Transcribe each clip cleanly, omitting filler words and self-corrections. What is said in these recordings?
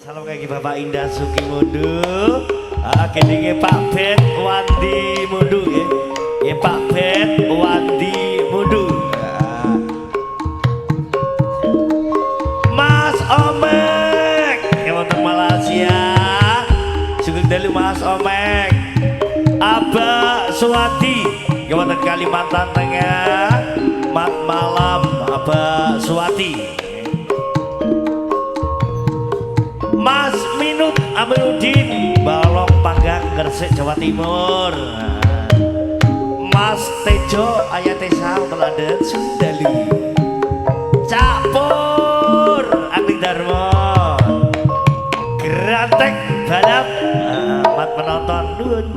Salam kaki Bapak Indah Suki Mundu. Gendinge Pak Bet Wandi Mundu nggih. Nggih Pak Bet Wandi Mundu. Mas Omek yang wonten Malaysia. Sugeng dalu Mas Omek. Abah Suwadi yang wonten Kalimantan Tengah. Mat malam Abah Suwadi. Mas Minut Amiruddin Balong Panggang Gresik Jawa Timur. Mas Tejo Ayatesa Teladan Sundali. Cak Pur Angling Darmo. Grantek balap mat penonton nuwun.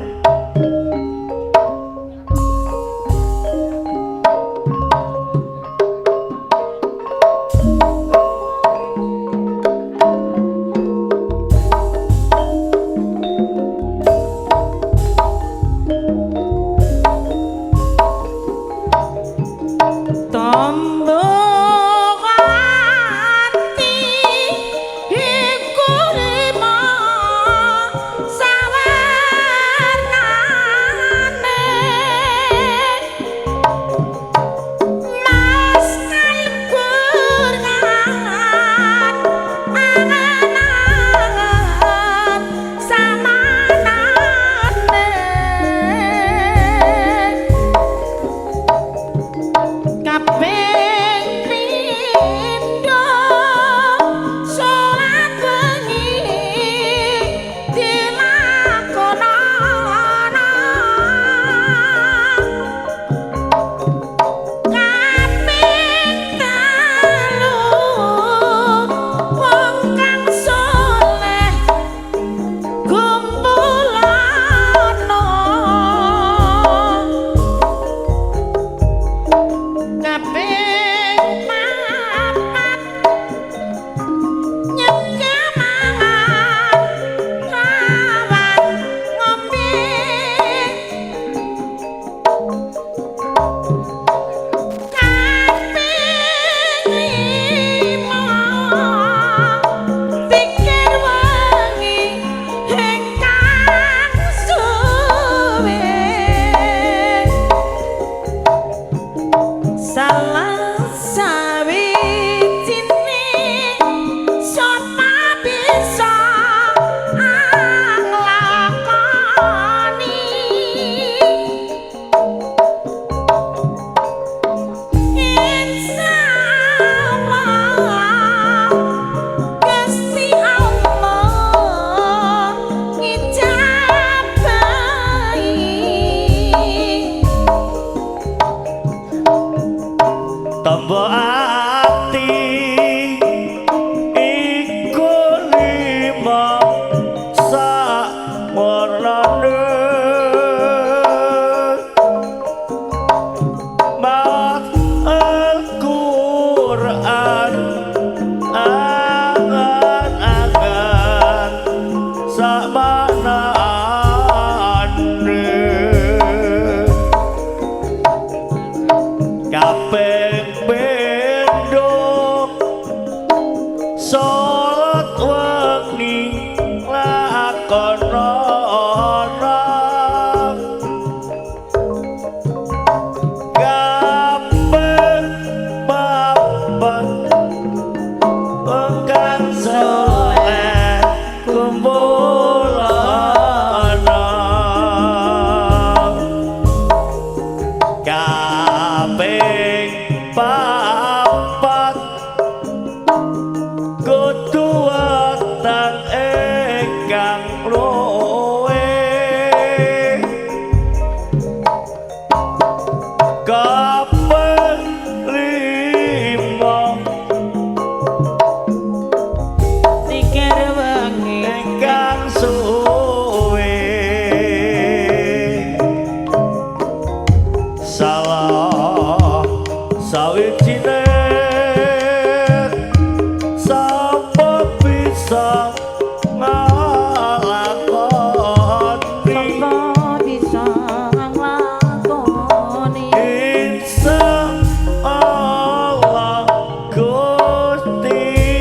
Allah Gusti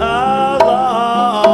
Allah.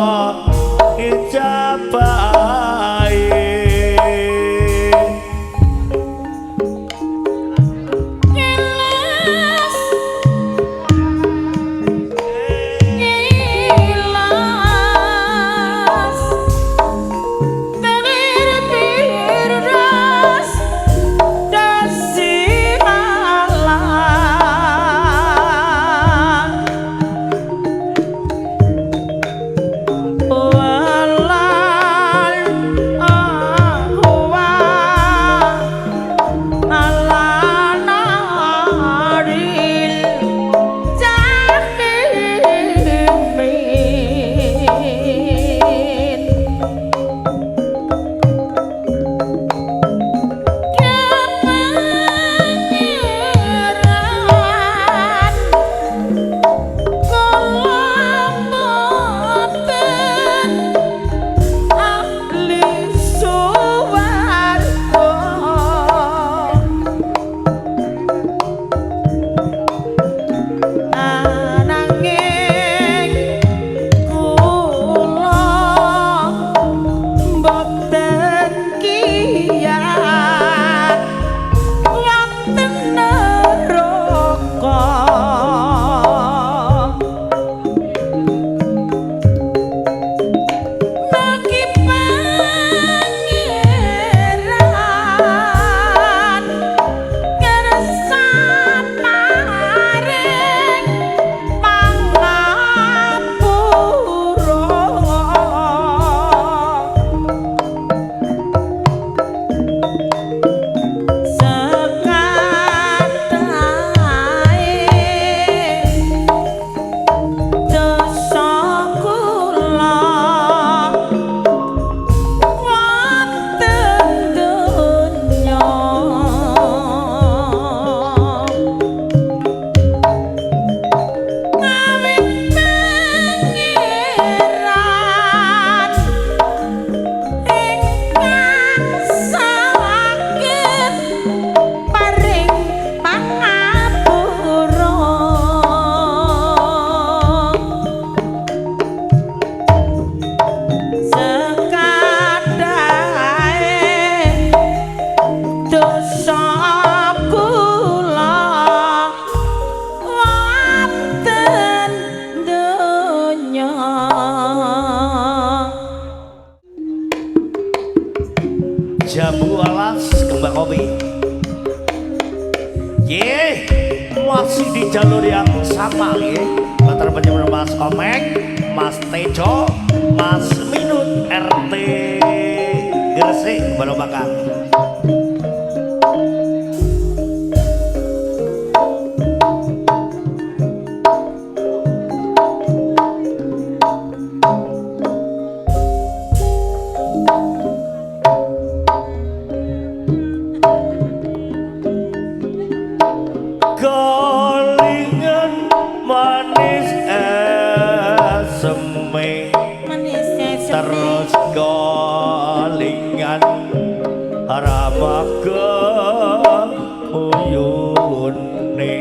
Jokowi. Ye, masih di jalur yang sama ye. Latar penyembuhan Mas Omek, Mas Tejo, Mas Minut RT Gresik Barobakan. Golingan manis eseme terus golingan ramaga uyune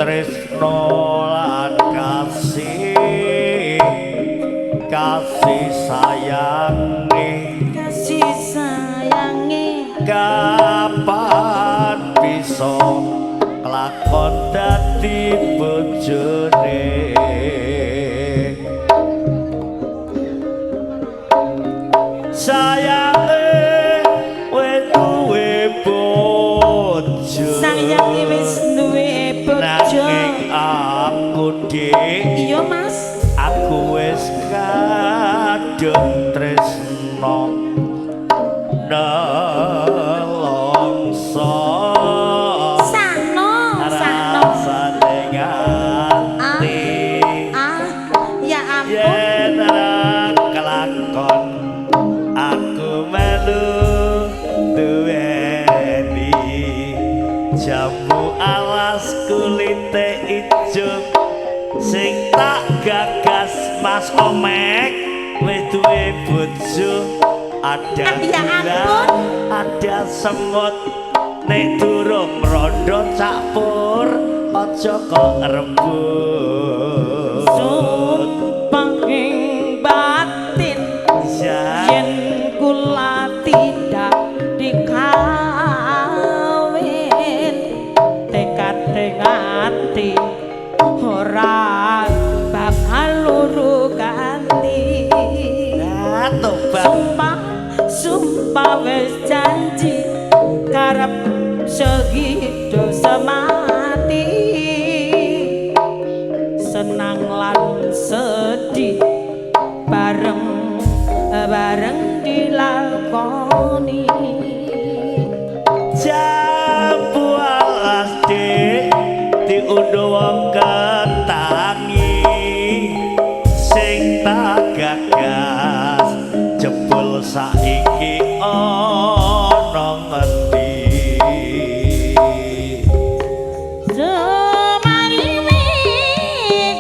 tresno lan kasih kasih sayange kasih sayange kapan bisa lakon dadi bojone sayange wis duwe bojo sayange wis duwe bojo nanging aku dik iya Mas aku wis kadung tresno nelongso sakno sakno rasane ati ah ya ampun yen ora kelakon aku melu duweni jambu alas kulite ijo sing tak gagas Mas Omek wis duwe bojo ada Ya gula ampun. ada semut nek durung rondo cak pur aja kok rebut sumpah ing batin ya yen kula tidak dikawin tekad ati ora bakal luru ganti ya tobat sumpah sumpah wis janji karep sehidup semati senang lan sedih bareng bareng dilakoni jambu alas dik diundhuh wong ketangi sing tak gagas jebul saiki ana ngendi Semariwi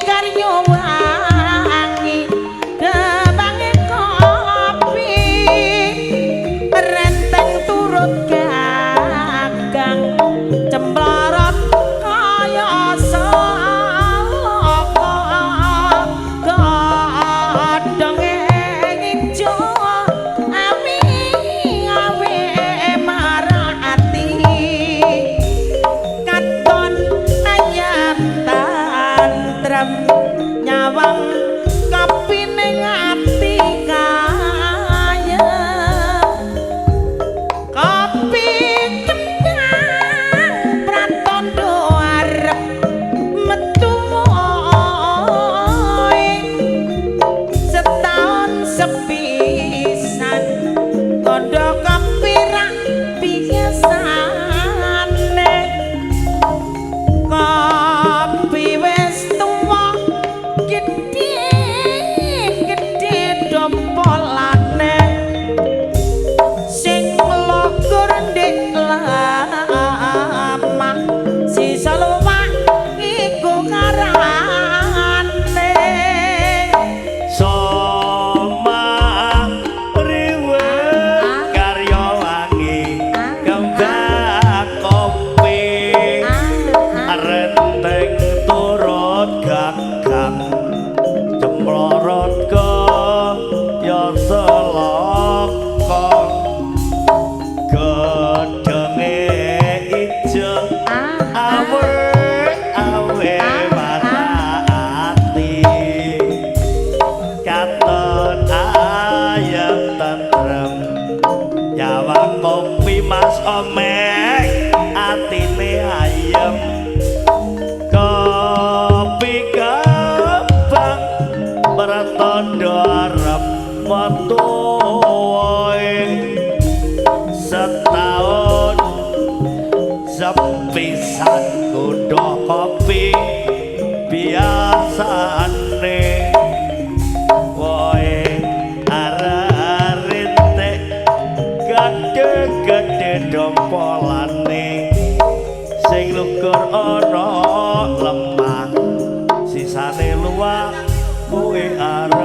karya wangi kebange kopi renteng turut gagang cemplorot kaya saka godhonge ijo awi awe marati katon ayam tantrem nyawang kopi ning ati kaya kopi kendang pratondo arep metu wae setahun sepisan kondo kopi rak biasane kopi wis tuwa gedhe gedhe dompolane sing lokur ndek lemah sisa luwak iku karane Soma riwe karya wangi kembang kopi renteng turut gagang cemplorot kaya selaka godhonge ijo awe awe mata ati katon ayam tentrem nyawang kopi Mas Mas Omek atine ayem. Kopi kembang pertanda arep metu wae. Setahun sepisan godho kopi biasane wae arek gede-gede dompolane sing lugur ana lemah sisane luwak kuwi arane.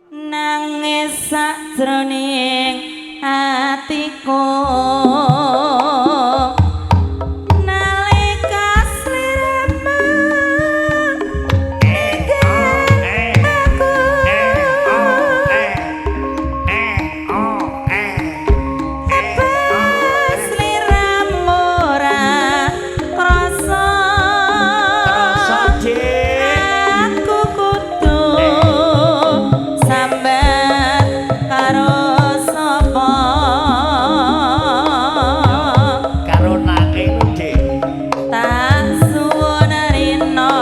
Nangis sakjroning atiku nalika sliramu aku. Pas sliramu ora krasa. Krasa, Dik. Aku kudu sambat karo sapa? Karo nake, Dik. Tak suwun rina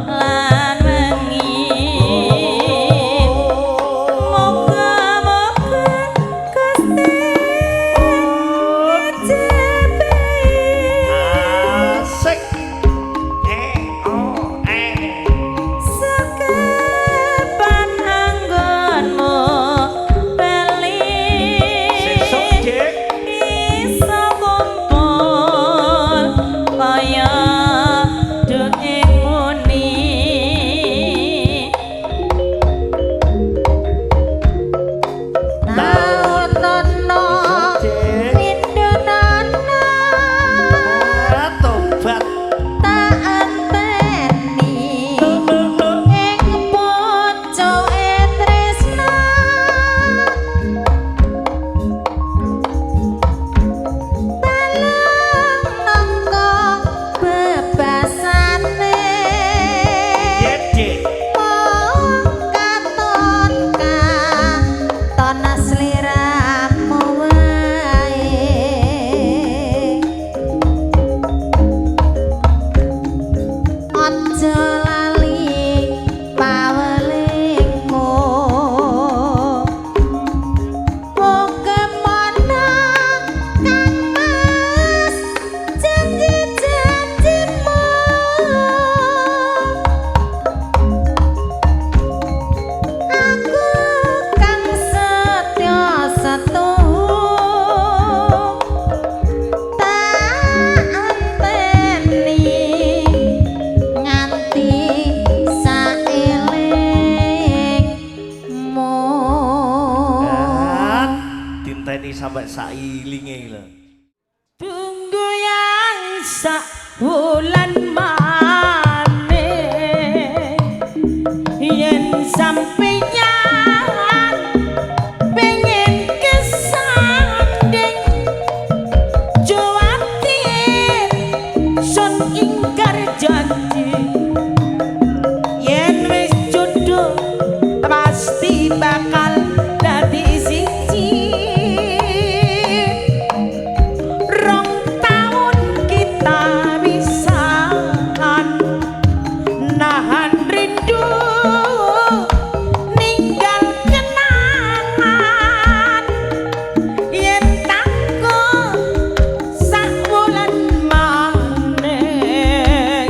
lan wengi. Moga-moga Gusti ngejepi. Asik. Eh, oh, eh. Sekapan anggonmu bali Sesuk, Dik. Iso kumpul kaya duwe muni. Taun Iso, Dik. pindhonono Ah, tobat. tak enteni ing pucuke tresna. Talung nangka bebasane. Iya, Dik. Mung katon katon sliramu wae. Aja lali pawelingmu. Bagaimana Kang Mas janji-janjimu? Aku kang setya setuhu tak enteni nganti saelingmu. Ah, dinteni sampai sailinge lho. Tunggu yang sak wulan maneh yen sampeyan pengen kesanding kuwatir sun ingkar janji yen wis jodoh pasti bakal dadi siji. 2 tahun kita wisan nahan rindu ninggal kenangan yen takon sak wulan maneh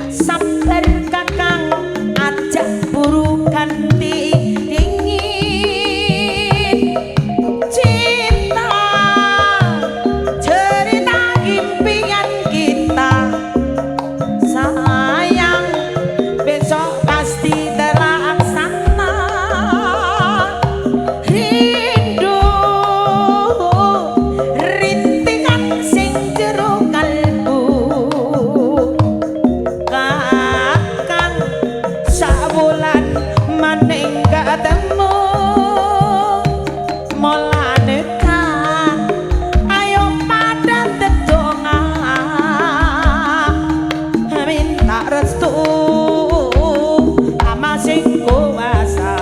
sabar kakang aja buru ganti dingin. Cinta cerita impian kita sayang besok pasti terlaksana. Rindu rintikan sing jero kalbu kakang sawulan maning ketemu mulane kang ayo pada dedonga minta restu ama sing kuasa.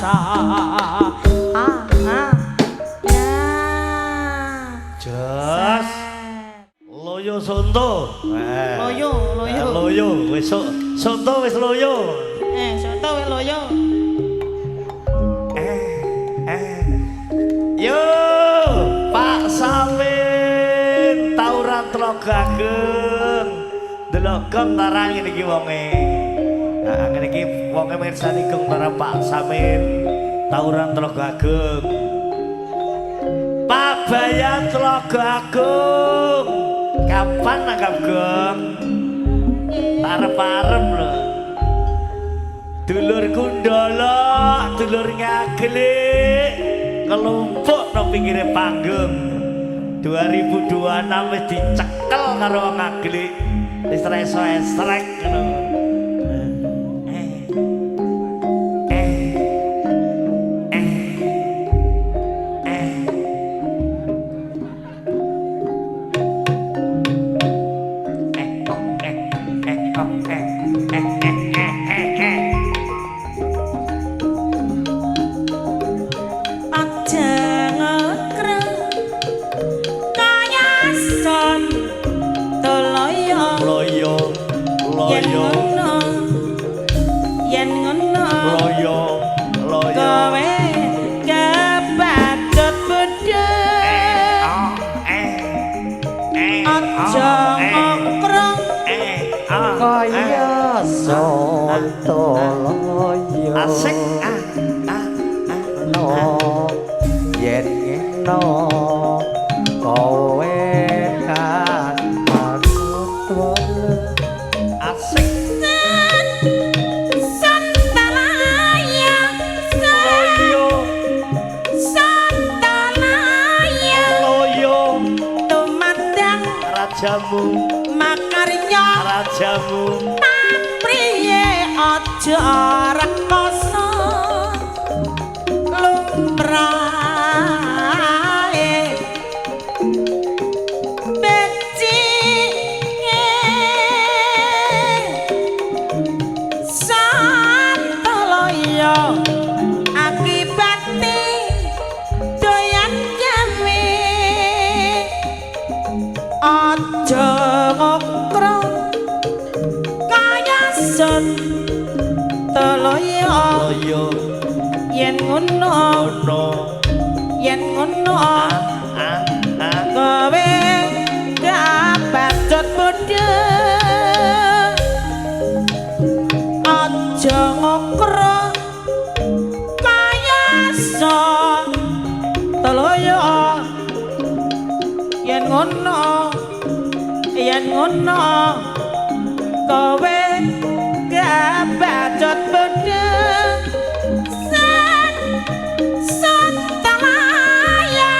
rasa. Ah ah ya. Jos. Loyo Sonto. Loyo, loyo. Loyo wis Sonto wis loyo. Sonto wis loyo. Yo, Pak Samin tauran Tlogo Agung. Delok gong tarang ngene iki wonge. Nah, ngene iki wonge mirsani gong tarang Pak Samin tauran Tlogo Agung. Pak Bayan Tlogo Agung. Kapan nanggap gong? Arep-arep lho. Dulur kundala, dulur ngaglik, kelumpuk no pinggire panggung. 2026 wis dicekel karo wong ngaglik. Wis ra iso esrek ngono. Eh. Eh. Eh. Eh. Eh, oh, eh, eh, oh, eh, eh, eh, eh, eh, eh. Aja ngekreng kaya son toloyo. Loyo, Yen loyo, ngono, yen ngono, loyo, loyo. Kowe kebacut bodho. Oh, eh, eh, Aja oh, eh, ngekreng eh, ah, Kaya eh. Sontoloyo. Asik, ah, ah, ah. No yen ngeno kowe kan aku. Asik. Santalaya, Loyo, santalaya, loyo, tumandang rajamu, makarya rajamu. Priye aja rekoso lumrahe becike santoloyo akibate doyan gawe. Aja ngokro kaya santoloyo. Loyo, Yen ngono, ono, yen ngono, ah, ah, ah. Kowe kebacut bodho. Aja ngokro kaya santoloyo. Yen ngono, yen ngono, kowe kebacut bodho. San santalaya,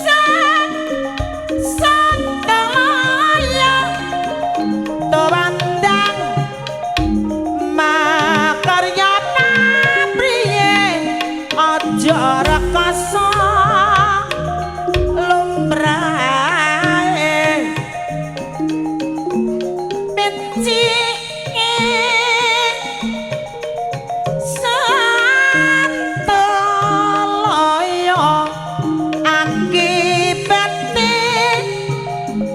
san santalaya, tumandang makarya papriye aja rekoso lumrahe becike santoloyo akibate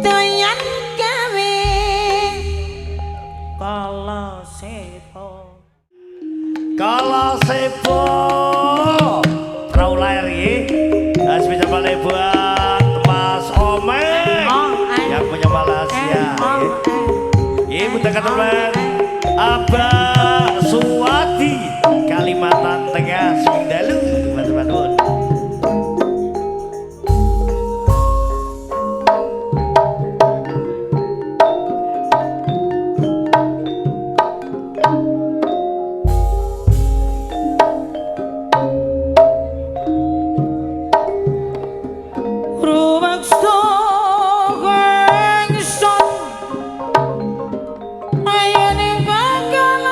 doyan gawe kala sepo. Kala sebo Trau lahir iki. Nah, spesial balik buat Mas Omeng Oh, eh. yang punya Malaysia. Oh, Ini buat teman Abah Suwadi Kalimantan Tengah Sing Dalu teman-teman. Rumeksa ingsun ayane bakal.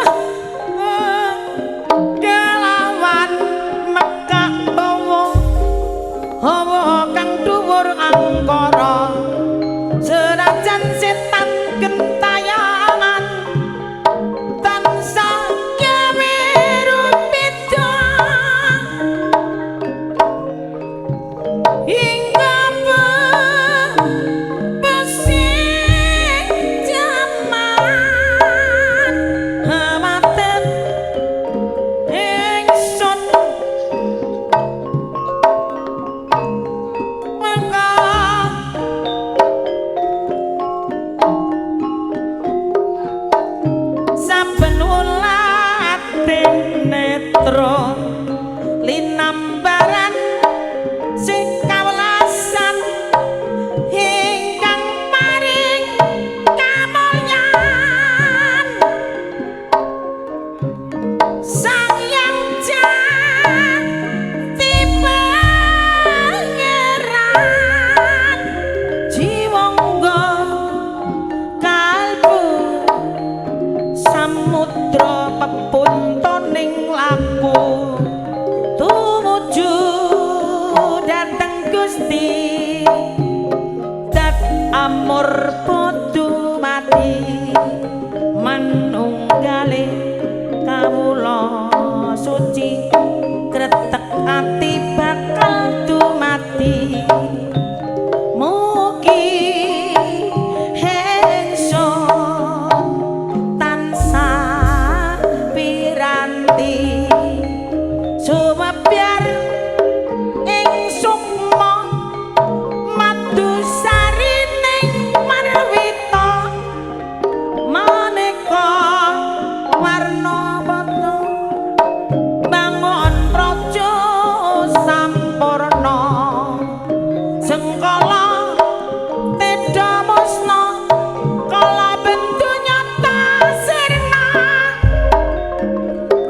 putra linambaran sing kawelasan ingkang paring kamulyan Sang Hyang Jati Pangeran Jiwangga kalbu samudra pepuntoning laku tumuju dhateng Gusti Dat amur putu mati manunggale kawula suci kretek ati bakal dumati mugi ingsun tansah piranti sumebyar ing sukma madusarining marwita maneka warna wata bangun praja sampurna sengkala teda musna kala bentu nyata sirna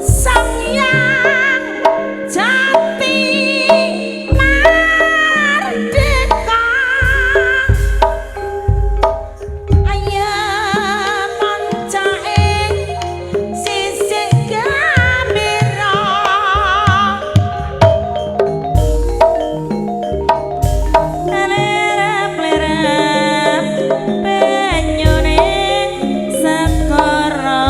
Sang Hyang Jati Mardika ayem manca ing sisih gambira Lerep-lerep banyune segara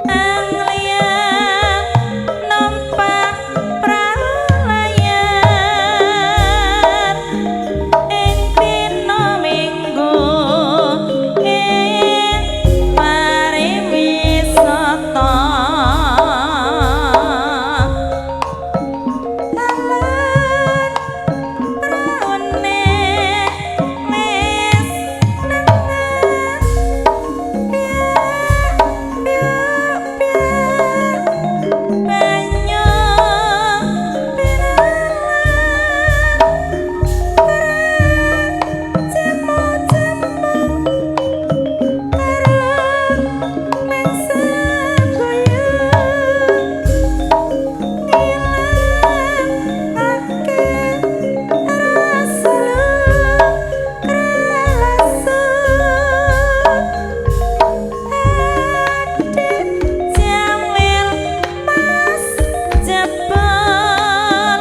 Angliang numpak prau layar ing dina Minggu ing pariwisata Dalan praune wis nengah biak biak biak banyu pinalang cemong-cemong karo mangsa ngilangake rasa krasa Adik Jamil Mas jebol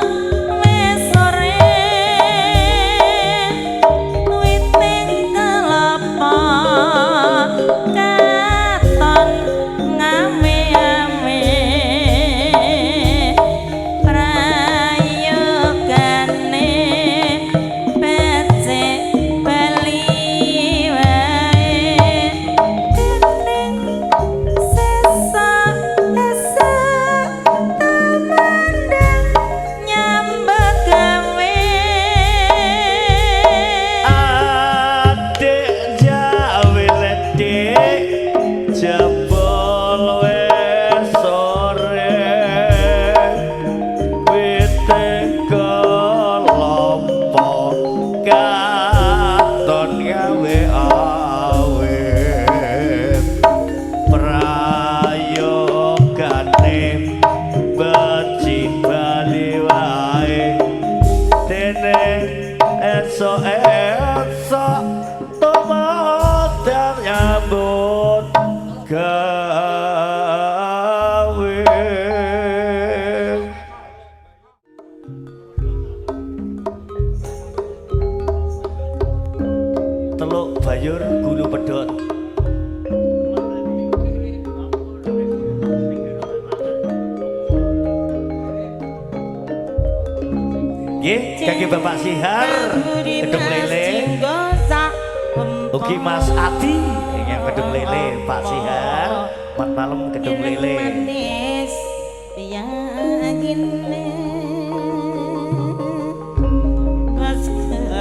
wis sore witing kelapa katon ngame-ame prayogane becik bali wae dening sesa esa tumandang nyambut gawe. Adik Jawil dik jebol wis sore wite kelopo katon gawe awe prayogane becik bali wae dene esok-esok tumodang nyambut gawe. Teluk Bayur Gulu Pedot. Nggih, kangge Bapak Sihar Gedung Lele. Ugi Mas Adi ingkang Gedung Lele, Pak Sihar, mat malam Gedung Lele. Manis yagine Mas depan.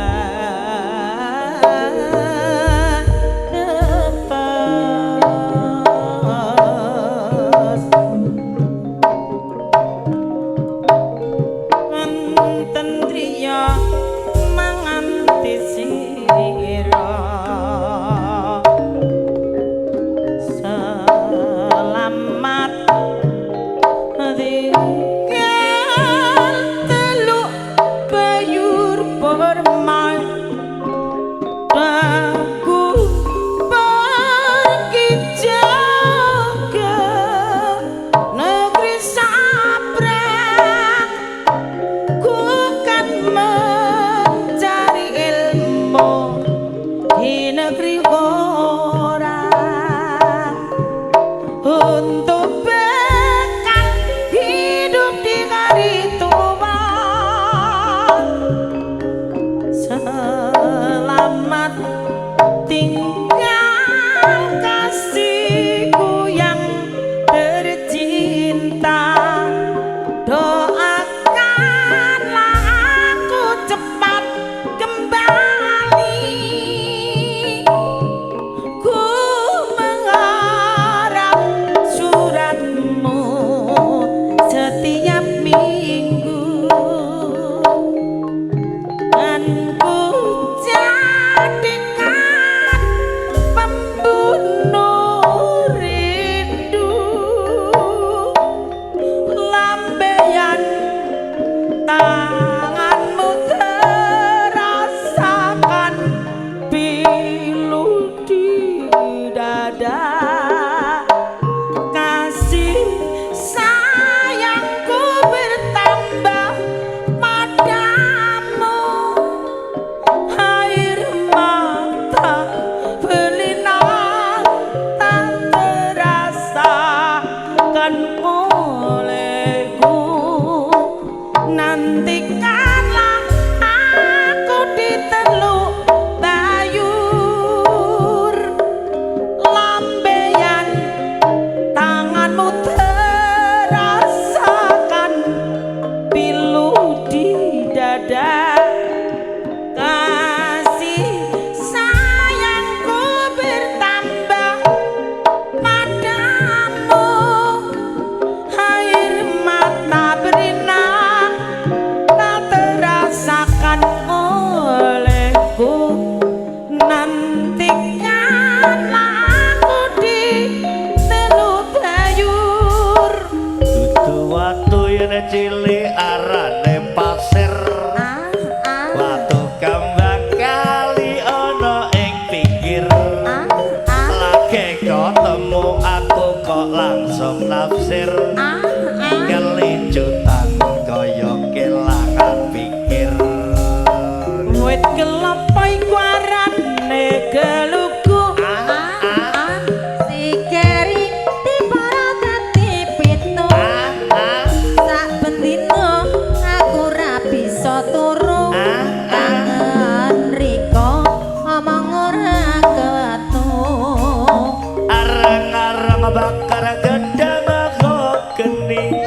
bakar gedang kok geni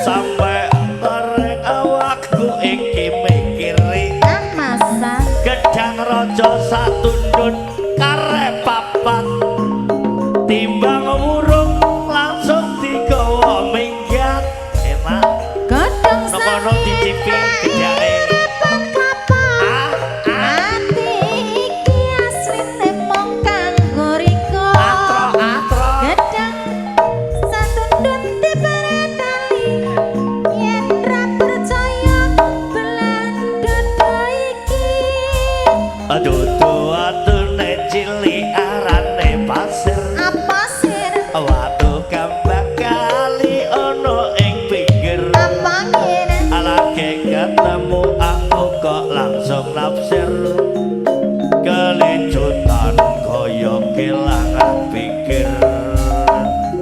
sampai kering awakku iki mikiri Ah masa gedang raja satundun karep papat timbang wurung langsung digawa minggat enak godhong Nopo-nopo dicipi gedange. repot klapa. Ah ah Ati iki asline mung kanggo rika. Atro atro Gedang satundun dipereteli yen ra percaya belan dodo iki. Aduh atune cilik arane pasir Apa sir? watu kambang kali ono ing pinggir Apa ngene? lagi ketemu aku kok langsung nafsir kelicutan kaya kelangan pikir.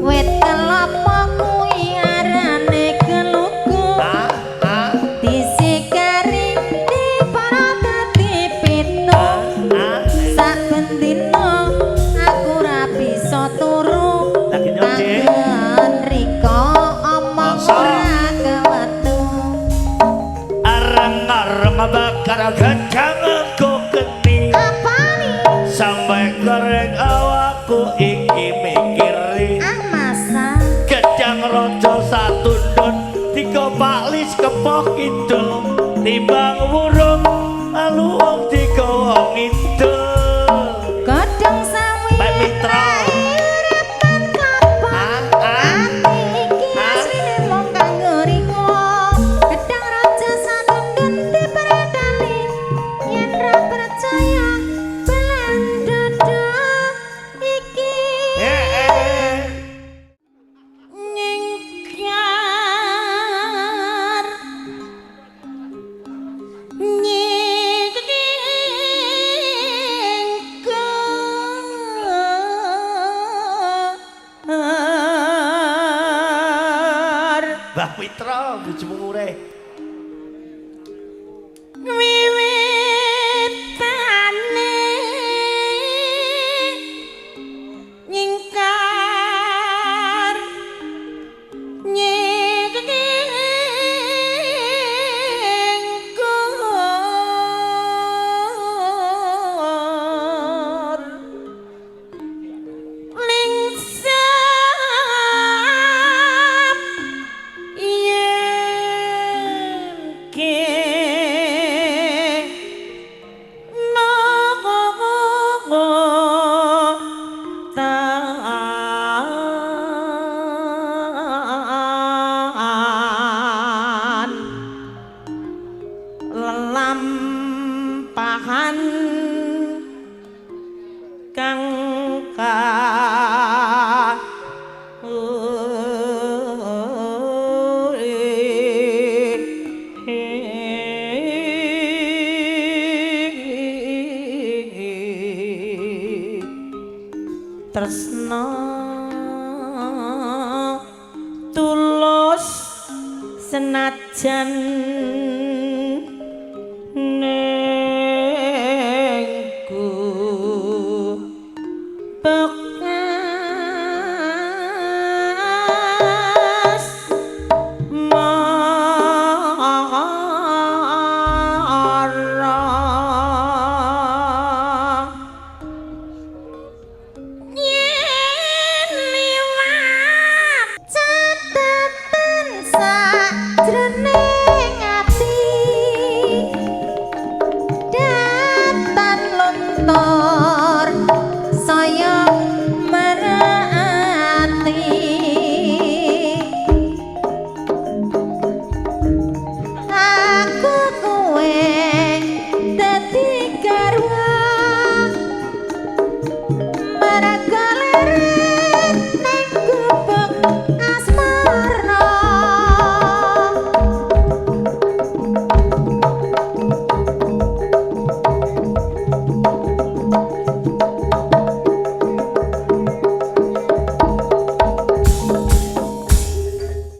Wit kelapa kuwi arane keluku. Ah ah Disikari dipara dadi pitu. Ah ah. Saben dina aku ora bisa turu. Lagi nyonci. Kangen rika omong Masa? Ora kewetu. Areng-areng bakar gedang kok geni Apa nih? Sampai kering awakku iki mikiri Ah masa gedang raja satundun dikopaklis kepoh kidul timbang wurung lalu wong digawa ngidul. Godhong sawi Pak Mitra. repot klapa. Ah ah. Ati iki Ah. asline mung kanggo rika. Gedang raja satundun dipereteli yen ra percaya belan dodo iki. Eh eh. Nyingkar nyingkar Mbah Mitra bojomu ngure. Wiwitane nyingkar nyingkar lingsap yen ke tan lelampahan kang ka tresna tulus senajan nengku bekas mara Yen liwat catetan sajroning ati datan luntur.